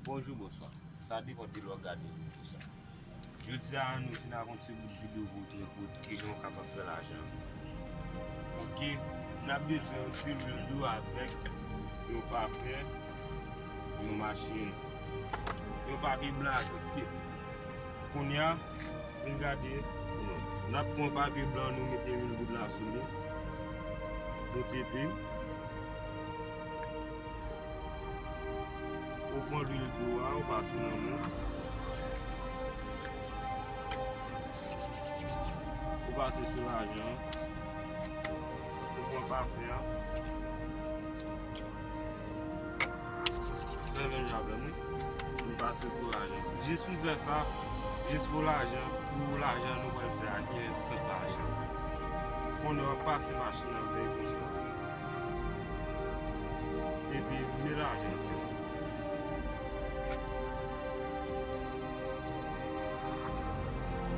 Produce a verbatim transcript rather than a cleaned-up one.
Bonjou, bonswa. Sa depann de lè w ap gade videyo sa. Jodi a, nou vin ak yon ti bout videyo pou w te kout kijan w kapab fè lajan. Ok, n ap bezwen yon ti lwil dou avèk yon pafen, yon machin, yon papye blan ak yon tep. Kounye a, vin gade, n ap pran papye blan, nou mete lwil goud la sou li. Nou tepe. Ou pran lwil dou a, ou pase nan men w. Ou pase sou lajan an. Ou pran pafen an. Fè menm jan avè m, wi. Nou pase pou lajan. Jis nou fè sa, jis pou lajan, pou lajan nou pral fè a ki senp lajan. Kounye a w ap pase machin nan vèy konsa. Epi melaje.